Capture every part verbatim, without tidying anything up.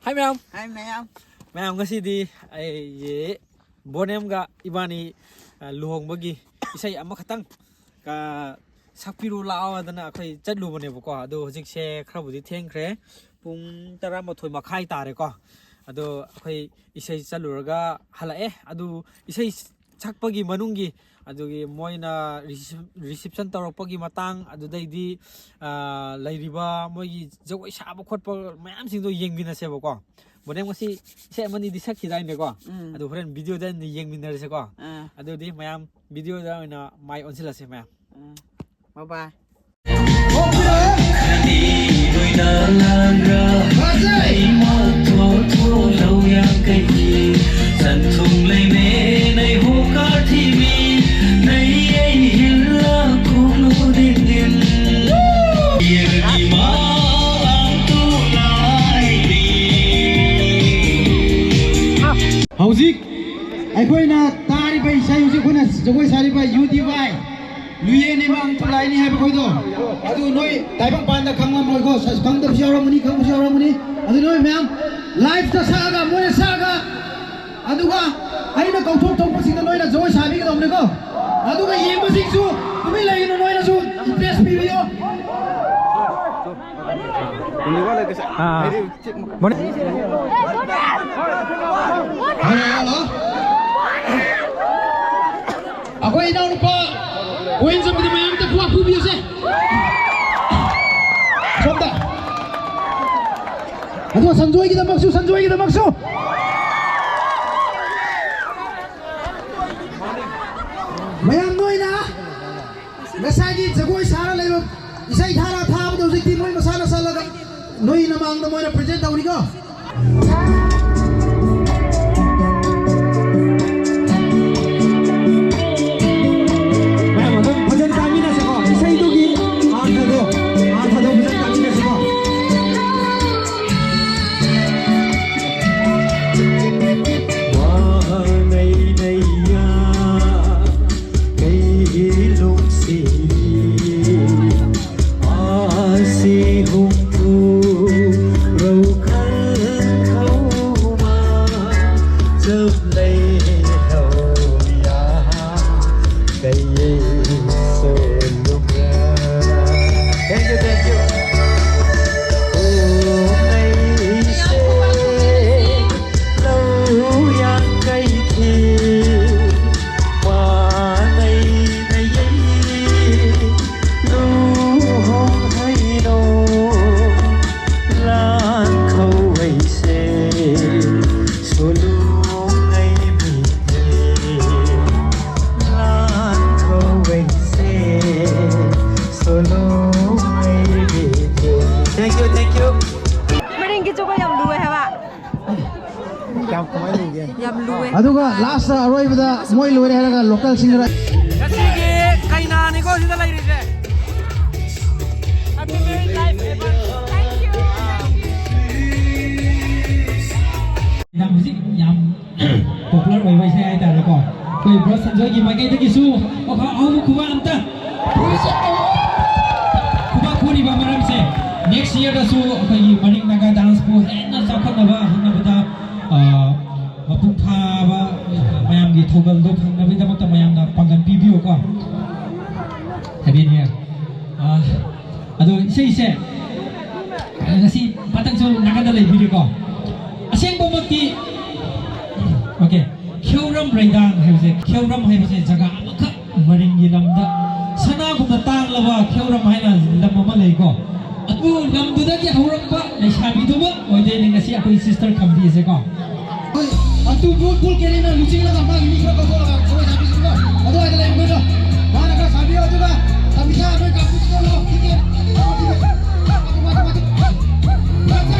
ꯍꯥꯏ ꯃꯌꯥꯝ꯫ ꯍꯥꯏ ꯃꯌꯥꯝ꯫ ꯃꯌꯥꯝ, ꯉꯁꯤꯗꯤ ꯑꯩꯁꯦ ꯕꯣꯅꯦꯝꯒ ꯏꯕꯥꯅꯤ, ꯑ, ꯂꯨꯍꯣꯡꯕꯒꯤ ꯏꯁꯩ ꯑꯃꯈꯛꯇꯪ, ꯑ, ꯁꯛꯄꯤꯔꯨ ꯂꯥꯛꯑꯣꯗꯅ ꯑꯩꯈꯣꯏ ꯆꯠꯂꯨꯕꯅꯦꯕꯀꯣ꯫ ꯑꯗꯣ ꯍꯧꯖꯤꯛꯁꯦ ꯈꯔꯕꯨꯗꯤ ꯊꯦꯡꯈ꯭ꯔꯦ, ꯄꯨꯡ ꯇꯔꯥꯃꯥꯊꯣꯏ ꯃꯈꯥꯏ ꯇꯥꯔꯦꯀꯣ꯫ ꯑꯗꯣ ꯑꯩꯈꯣꯏ ꯏꯁꯩ ꯆꯠꯂꯨꯔꯒ ꯍꯜꯂꯛꯑꯦ꯫ ꯑꯗꯨ ꯏꯁꯩ ꯁꯛꯄꯒꯤ ꯃꯅꯨꯡꯒꯤ, ꯑꯗꯨꯒꯤ ꯃꯣꯏꯅ ꯔꯤꯁꯤꯞ-, ꯔꯤꯁꯤꯞꯁꯟ ꯇꯧꯔꯛꯄꯒꯤ ꯃꯇꯥꯡ, ꯑꯗꯨꯗꯩꯗꯤ, ꯑ, ꯂꯩꯔꯤꯕ ꯃꯣꯏꯒꯤ ꯖꯒꯣꯏ ꯁꯥꯕ ꯈꯣꯠꯄ ꯃꯌꯥꯝꯁꯤꯡꯗꯣ ꯌꯦꯡꯃꯤꯟꯅꯁꯦꯕꯀꯣ꯫ ꯕꯣꯅꯦꯝ ꯉꯁꯤ ꯏꯁꯩ ꯑꯃꯅꯤꯗꯤ ꯁꯛꯈꯤꯗꯥꯏꯅꯦꯀꯣ? ꯎꯝ꯫ ꯑꯗꯨ ꯍꯣꯔꯦꯟ ꯚꯤꯗꯤꯑꯣꯗ ꯑꯣꯏꯅ ꯌꯦꯡꯃꯤꯟꯅꯔꯁꯦꯀꯣ꯫ ꯑꯥ꯫ ꯑꯗꯨꯗꯤ ꯃꯌꯥꯝ ꯚꯤꯗꯤꯑꯣꯗ ꯑꯣꯏꯅ ꯃꯥꯏ ꯑꯣꯟꯁꯤꯜꯂꯁꯦ ꯃꯌꯥꯝ꯫ ꯎꯝ꯫ Bye bye꯫ ꯍꯧꯖꯤꯛ ꯑꯩꯈꯣꯏꯅ ꯇꯥꯔꯤꯕ ꯏꯁꯩ, ꯍꯧꯖꯤꯛ ꯑꯩꯈꯣꯏꯅ ꯖꯒꯣꯏ ꯁꯥꯔꯤꯕ ꯌꯨ ꯗꯤ ꯋꯥꯏ, ꯂꯨꯌꯦꯟ ꯏꯃꯥꯡ ꯇꯨꯂꯥꯏꯅꯤ ꯍꯥꯏꯕ ꯑꯩꯈꯣꯏꯗꯣ, ꯑꯗꯨ ꯅꯣꯏ ꯇꯥꯏꯕꯪꯄꯥꯟꯗ ꯈꯪꯉꯝꯃꯣꯏꯀꯣ, ꯁ-, ꯈꯪꯗꯕꯁꯨ ꯌꯥꯎꯔꯝꯒꯅꯤ, ꯈꯪꯕꯁꯨ ꯌꯥꯎꯔꯝꯒꯅꯤ꯫ ꯑꯗꯨ ꯅꯣꯏ ꯃꯌꯥꯝ ꯂꯥꯏꯐꯇ ꯁꯛꯑꯒ, ꯃꯣꯏꯅ ꯁꯛꯑꯒ, ꯑꯗꯨꯒ ꯑꯩꯅ ꯀꯧꯊꯣꯛ ꯊꯣꯛꯄꯁꯤꯡꯗ ꯅꯣꯏꯅ ꯖꯒꯣꯏ ꯁꯥꯕꯤꯒꯗꯧꯕꯅꯤꯀꯣ꯫ ꯑꯗꯨꯒ ꯌꯦꯡꯕꯁꯤꯡꯁꯨ ꯇꯨꯃꯤꯟ ꯂꯩꯒꯅꯨ, ꯅꯣꯏꯅꯁꯨ ꯏꯟꯇꯔꯦꯁ ꯄꯤꯕꯤꯌꯣ꯫ ꯑꯥ꯫ ꯃꯣꯅꯦ꯫ Hello, hello. ꯑꯩꯈꯣꯏ ꯏꯅꯥꯎꯅꯨꯄꯥ ꯀꯣꯏꯟ ꯆꯟꯕꯗ ꯃꯌꯥꯝ ꯑꯝꯇ ꯈꯨꯕꯥꯛ ꯈꯨꯕꯤꯌꯨꯁꯦ꯫ ꯁꯣꯝꯗ꯫ ꯑꯗꯣ ꯁꯟꯖꯣꯏꯒꯤꯗꯃꯛꯁꯨ, ꯁꯟꯖꯣꯏꯒꯤꯗꯃꯛꯁꯨ꯫ ꯃꯌꯥꯝ ꯅꯣꯏꯅ ꯉꯁꯥꯏꯒꯤ ꯖꯒꯣꯏ ꯁꯥꯔ ꯂꯩꯕ, ꯏꯁꯩ ꯊꯥꯔ ꯊꯥꯕꯗꯣ ꯍꯧꯖꯤꯛꯇꯤ ꯃꯣꯏ ꯃꯁꯥꯅ ꯆꯠꯂꯒ ꯅꯣꯏ ꯅꯃꯥꯡꯗ ꯃꯣꯏꯅ ꯄ꯭ꯔꯦꯖꯦꯟ ꯇꯧꯅꯤꯀꯣ꯫ ꯃꯌꯥꯝ ꯑꯗꯨꯝ ꯐꯖꯅ ꯇꯥꯃꯤꯟꯅꯁꯦꯀꯣ, ꯏꯁꯩꯗꯨꯒꯤ ꯑꯥꯔꯊꯗꯣ, ꯑꯥꯔꯊꯗꯣ ꯐꯖꯅ ꯇꯥꯃꯤꯟꯅꯁꯦꯀꯣ꯫ ꯌꯥꯝ ꯂꯨꯋꯦ꯫ ꯑꯗꯨꯒ ꯂꯥꯁꯇ ꯑꯔꯣꯏꯕꯗ ꯃꯣꯏ ꯂꯣꯏꯔꯦ ꯍꯥꯏꯔꯒ ꯂꯣꯀꯦꯜ ꯁꯤꯡꯒꯔ꯫ ꯉꯁꯤꯒꯤ ꯀꯩꯅꯥꯅꯤꯀꯣ ꯁꯤꯗ ꯂꯩꯔꯤꯁꯦ꯫ Happy married life, everyone. Thank you. Thank you. ꯌꯥꯝ ꯍꯧꯖꯤꯛ ꯌꯥꯝ ꯄꯣꯄꯨꯂꯔ ꯑꯣꯏꯕ ꯏꯁꯩ ꯍꯥꯏꯇꯥꯔꯦꯀꯣ꯫ ꯑꯩꯈꯣꯏ ꯕ꯭ꯔꯣ ꯁꯟꯖꯣꯏꯒꯤ ꯃꯥꯏꯀꯩꯗꯒꯤꯁꯨ ꯋꯥꯈꯜ ꯑꯍꯧꯕ ꯈꯨꯕꯥꯛ ꯑꯝꯇ꯫ ꯈꯨꯕꯥꯛ ꯈꯨꯔꯤꯕ ꯃꯔꯝꯁꯦ, ꯅꯦꯛꯁ ꯌꯔꯗꯁꯨ ꯑꯩꯈꯣꯏꯒꯤ ꯃꯔꯤꯡ ꯅꯥꯒꯥ ꯗꯥꯟꯁꯄꯨ ꯍꯦꯟꯅ ꯆꯥꯎꯈꯠꯅꯕ ꯍꯣꯠꯅꯕꯗ, ꯑ, ꯃꯄꯨꯡ ꯐꯥꯕ ꯃꯌꯥꯝꯒꯤ ꯊꯧꯒꯜꯗꯣ ꯐꯪꯅꯕꯒꯤꯗꯃꯛꯇ ꯃꯌꯥꯝꯅ ꯄꯥꯡꯒꯜ ꯄꯤꯕꯤꯌꯨꯀꯣ꯫ ꯍꯥꯏꯕꯤꯅꯦ꯫ ꯑ, ꯑꯗꯣ ꯏꯁꯩꯁꯦ ꯉꯁꯤ ꯉꯥꯛꯇꯪꯁꯨ ꯅꯥꯀꯟꯗ ꯂꯩꯕꯤꯔꯦꯀꯣ꯫ ꯑꯁꯦꯡꯕꯃꯛꯇꯤ, ꯑꯣꯀꯦ, ꯈꯦꯎꯔꯝ ꯔꯩꯗꯥꯡ ꯍꯥꯏꯕꯁꯦ, ꯈꯦꯎꯔꯝ ꯍꯥꯏꯕꯁꯦ ꯖꯒꯥ ꯑꯃꯈꯛ ꯃꯔꯤꯡꯒꯤ ꯂꯝꯗ ꯁꯅꯥꯒꯨꯝꯅ ꯇꯥꯡꯂꯕ ꯈꯦꯎꯔꯝ ꯍꯥꯏꯅ ꯂꯝ ꯑꯃ ꯂꯩꯀꯣ꯫ ꯑꯗꯨ ꯂꯝꯗꯨꯗꯒꯤ ꯍꯧꯔꯛꯄ ꯂꯩꯁꯥꯕꯤꯗꯨꯃꯛ ꯑꯣꯏꯗꯣꯏꯅꯤ ꯉꯁꯤ ꯑꯩꯈꯣꯏ ꯁꯤꯁꯇꯔ ꯈꯝꯕꯤꯁꯦꯀꯣ꯫ ꯑꯗꯨ ꯕꯣꯜ ꯕꯣꯜ ꯀꯦꯔꯤꯅ ꯂꯨꯆꯤꯡꯂꯒ ꯃꯥꯒꯤ ꯃꯤ ꯈꯔ ꯀꯧꯊꯣꯛꯂꯒ ꯖꯒꯣꯏ ꯁꯥꯕꯤꯁꯤꯡꯗꯣ ꯑꯗꯨꯋꯥꯏꯗ ꯂꯩꯕ ꯃꯈꯩꯗꯣ ꯃꯥꯅ ꯈꯔ ꯁꯥꯕꯤꯌꯣ꯫ ꯑꯗꯨꯒ ꯀꯃꯤꯁꯥ ꯅꯣꯏ ꯀꯥꯡꯕꯨꯁꯤꯗ ꯂꯥꯛꯑꯣ꯫ Ticket, ticket, ticket. ꯃꯥꯊꯤ, ꯃꯥꯊꯤ, ꯃꯥꯊꯤ꯫ ꯃꯥꯊꯤ꯫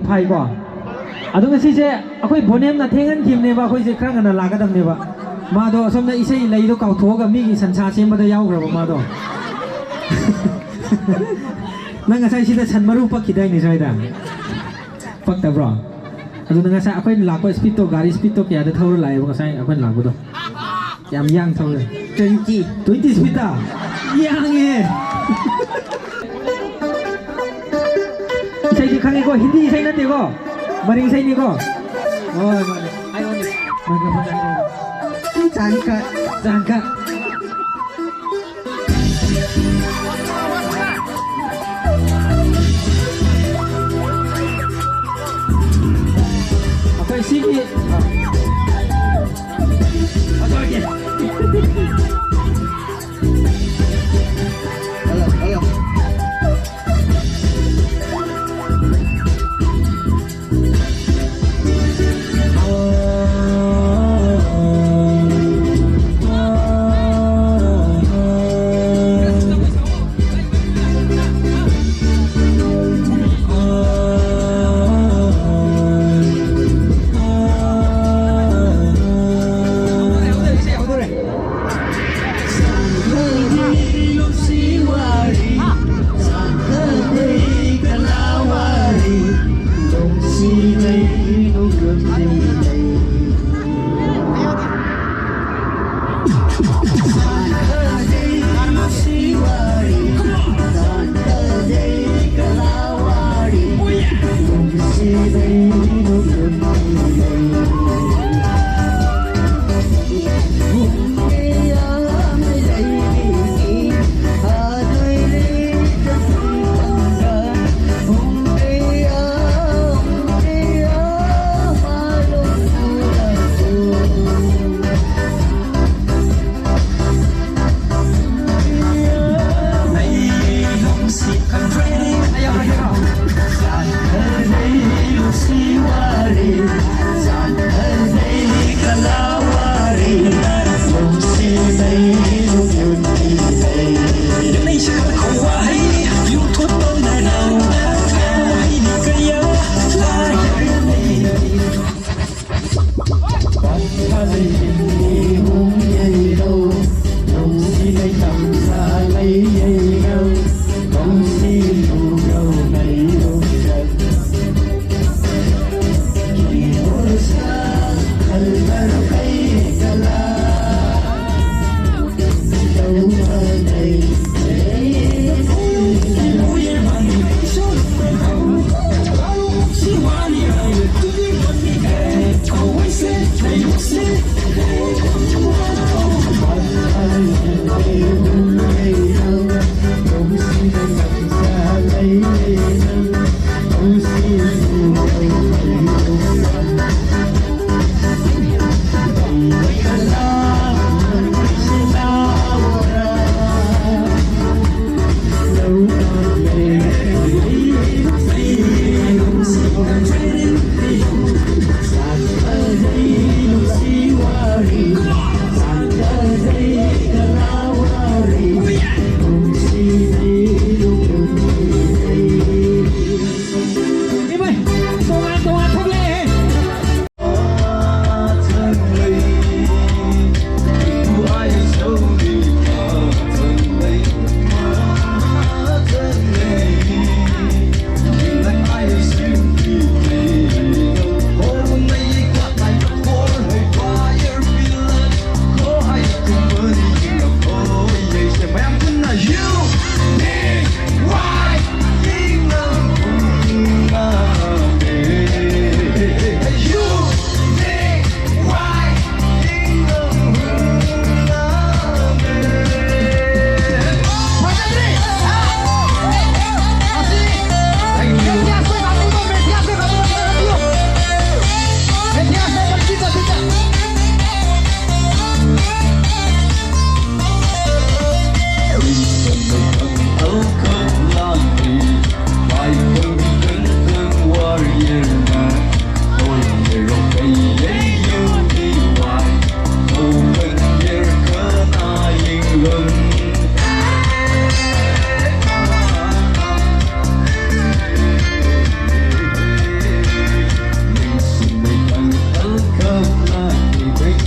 ꯐꯥꯏꯀꯣ꯫ ꯑꯗꯣ ꯉꯁꯤꯁꯦ ꯑꯩꯈꯣꯏ ꯕꯣꯅꯦꯝꯅ ꯊꯦꯡꯍꯟꯈꯤꯕꯅꯦꯕ, ꯑꯩꯈꯣꯏꯁꯦ ꯈꯔ ꯉꯟꯅ ꯂꯥꯛꯀꯗꯕꯅꯦꯕ꯫ ꯃꯥꯗꯣ ꯑꯁꯣꯝꯗ ꯏꯁꯩ ꯂꯩꯗꯣ ꯀꯥꯎꯊꯣꯛꯑꯒ ꯃꯤꯒꯤ ꯁꯟꯁꯥ ꯁꯦꯝꯕꯗ ꯌꯥꯎꯈ꯭ꯔꯕ ꯃꯥꯗꯣ꯫ ꯅꯪ ꯉꯁꯥꯏ ꯁꯤꯗ ꯁꯟ ꯃꯔꯨ ꯄꯛꯈꯤꯗꯥꯏꯅꯦ ꯁ꯭ꯋꯥꯏꯗ? ꯄꯛꯇꯕ꯭ꯔꯣ? ꯑꯗꯨꯅ ꯉꯁꯥꯏ ꯑꯩꯈꯣꯏꯅ ꯂꯥꯛꯄ ꯁ꯭ꯄꯤꯠꯇꯣ, ꯒꯥꯔꯤ ꯁ꯭ꯄꯤꯠꯇꯣ ꯀꯌꯥꯗ ꯊꯧꯔ ꯂꯥꯛꯑꯦꯕ ꯉꯁꯥꯏ ꯑꯩꯈꯣꯏꯅ ꯂꯥꯛꯄꯗꯣ? ꯌꯥꯝ ꯌꯥꯡ ꯊꯧꯔꯦ꯫ Twenty꯫ Twenty ꯁ꯭ꯄꯤꯠꯇ? ꯌꯥꯡꯉꯦ꯫ ꯏꯁꯩꯗꯤ ꯈꯪꯉꯤꯀꯣ, ꯍꯤꯟꯗꯤ ꯏꯁꯩ ꯅꯠꯇꯦꯀꯣ, ꯃꯔꯤꯡ ꯏꯁꯩꯅꯤꯀꯣ꯫ ꯍꯣꯏ, ꯃꯥꯅꯦ꯫ ꯍꯥꯏꯔꯛꯑꯣꯅꯦ꯫ ꯃꯥꯏꯀ꯭ꯔꯣꯐꯣꯟꯗ ꯍꯥꯏꯔꯛꯑꯣꯅꯦ꯫ ꯆꯥꯡꯀ꯫ ꯆꯥꯡꯀ꯫ ꯑꯩꯈꯣꯏ ꯁꯤꯒꯤ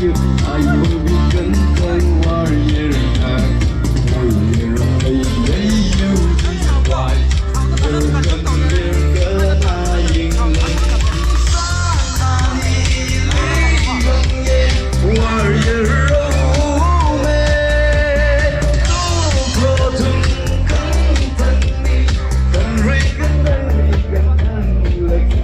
Ai bui kan kan warrior na, warrior ai ai you why. Kan kan kan ai ing lai. Warrior oh me. Bro tung kan kan ni, kan ring kan kan ni kan kan like.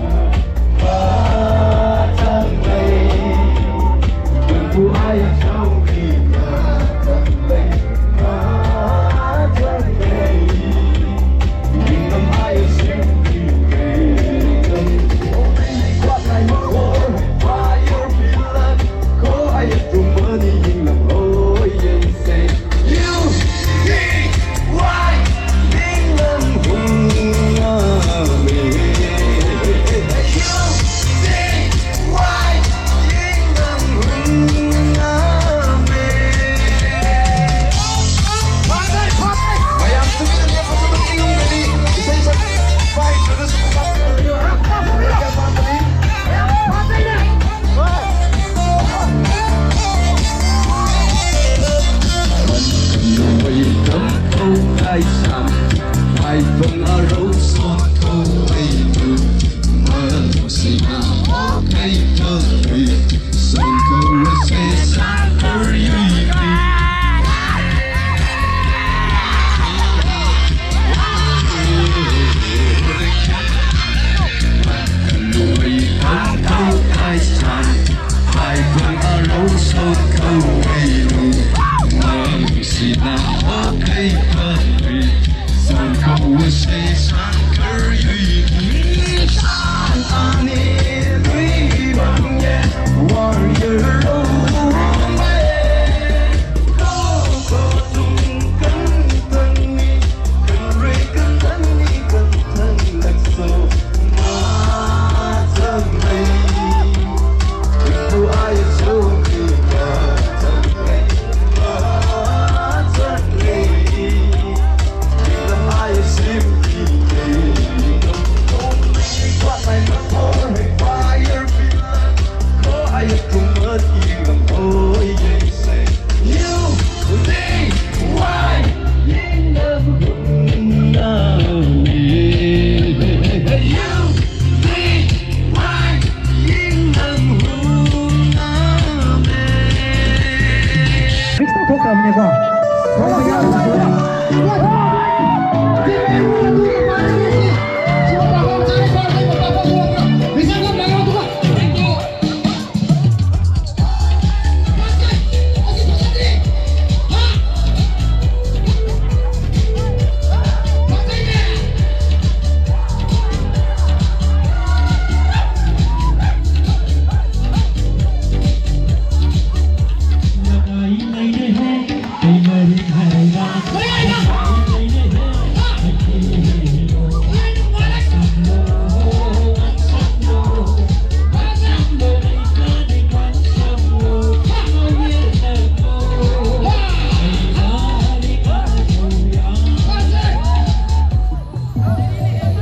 ꯇꯧꯕꯅꯦꯀꯣ꯫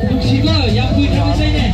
ꯅꯨꯡꯁꯤꯕ ꯌꯥꯝ ꯀꯨꯏꯈ꯭ꯔꯕ ꯏꯁꯩꯅꯦ꯫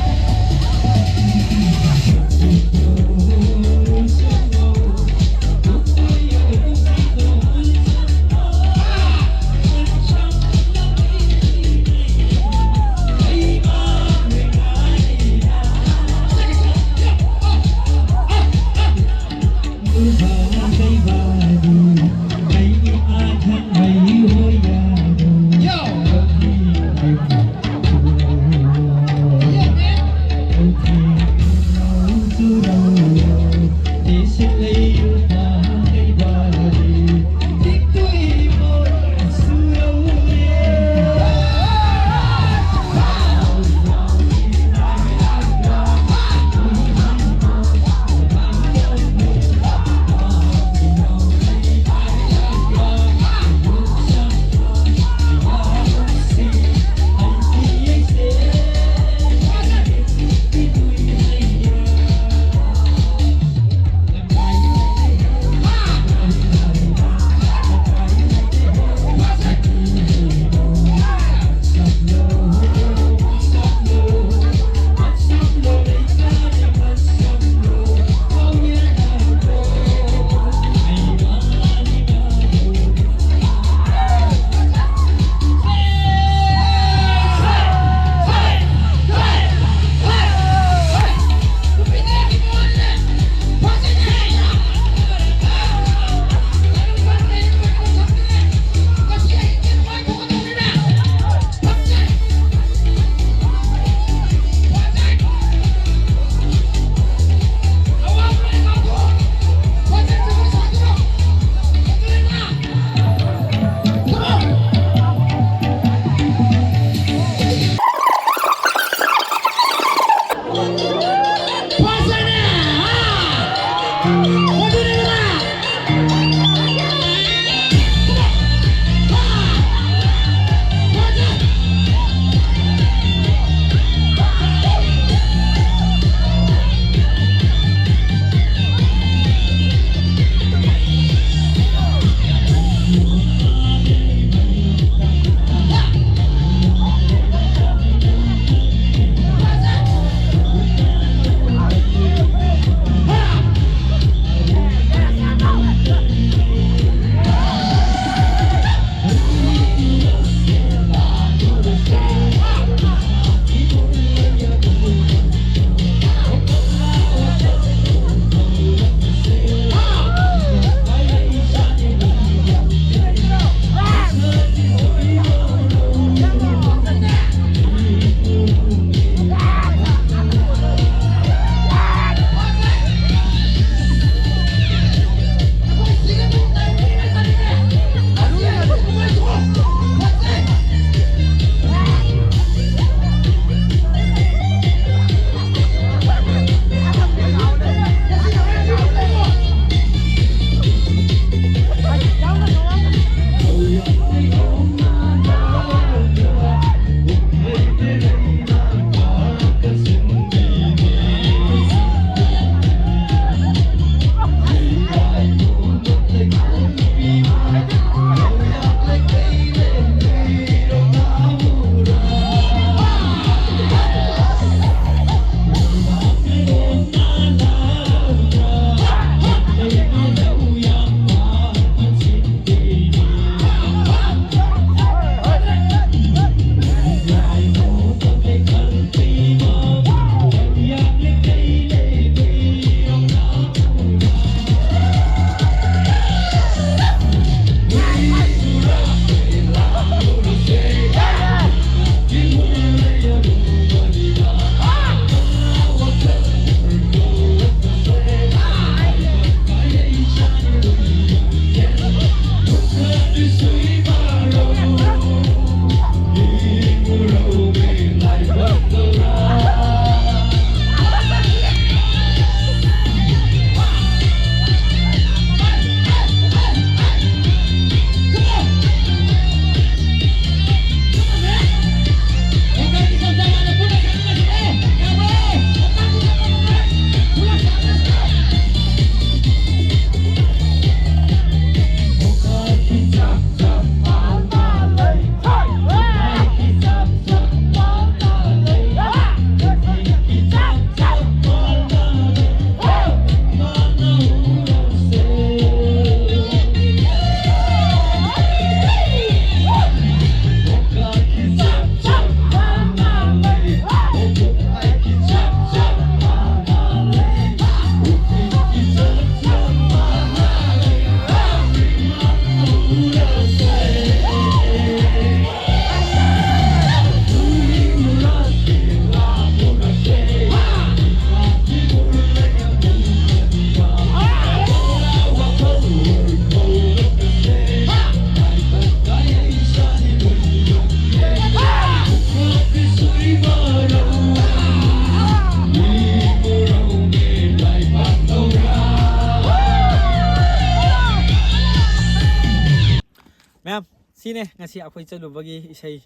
ꯁꯤꯅꯦ ꯉꯁꯤ ꯑꯩꯈꯣꯏ ꯆꯠꯂꯨꯕꯒꯤ ꯏꯁꯩ꯫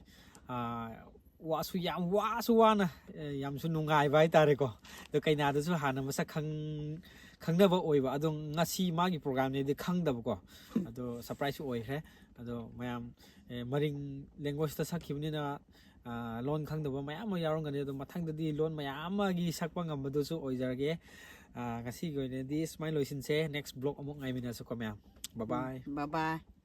ꯑꯥ, ꯋꯥꯁꯨ ꯌꯥꯝ, ꯋꯥꯁꯨ ꯋꯥꯅ, ꯑꯦ, ꯌꯥꯝꯁꯨ ꯅꯨꯡꯉꯥꯏꯕ ꯍꯥꯏꯇꯥꯔꯦꯀꯣ꯫ ꯑꯗꯣ ꯀꯩꯅꯥꯗꯁꯨ ꯍꯥꯟꯅ ꯃꯁꯛ ꯈꯪ-, ꯈꯪꯅꯕ ꯑꯣꯏꯕ, ꯑꯗꯣ ꯉꯁꯤ ꯃꯥꯒꯤ ꯄ꯭ꯔꯣꯒ꯭ꯔꯥꯝꯅꯦꯗꯤ ꯈꯪꯗꯕꯀꯣ꯫ ꯑꯗꯣ ꯁꯔꯄ꯭ꯔꯥꯏꯖꯁꯨ ꯑꯣꯏꯈ꯭ꯔꯦ꯫ ꯑꯗꯣ ꯃꯌꯥꯝ, ꯑꯦ, ꯃꯔꯤꯡ ꯂꯦꯡꯒ꯭ꯋꯦꯖꯇ ꯁꯛꯈꯤꯕꯅꯤꯅ, ꯑꯥ, ꯂꯣꯟ ꯈꯪꯗꯕ ꯃꯌꯥꯝ ꯑꯃ ꯌꯥꯎꯔꯝꯒꯅꯤ꯫ ꯑꯗꯣ ꯃꯊꯪꯗꯗꯤ ꯂꯣꯟ ꯃꯌꯥꯝ ꯑꯃꯒꯤ ꯁꯛꯄ ꯉꯝꯕꯗꯨꯁꯨ ꯑꯣꯏꯖꯔꯒꯦ꯫ ꯑꯥ, ꯉꯁꯤꯒꯤ ꯑꯣꯏꯅꯗꯤ ꯁꯨꯃꯥꯏꯅ ꯂꯣꯏꯁꯤꯟꯁꯦ꯫ ꯅꯦꯛꯁ ꯕ꯭ꯂꯣꯛ ꯑꯃꯨꯛ ꯉꯥꯏꯃꯤꯟꯅꯁꯤꯀꯣ ꯃꯌꯥꯝ꯫ ꯕꯥꯏ ꯕꯥꯏ꯫ Bye bye.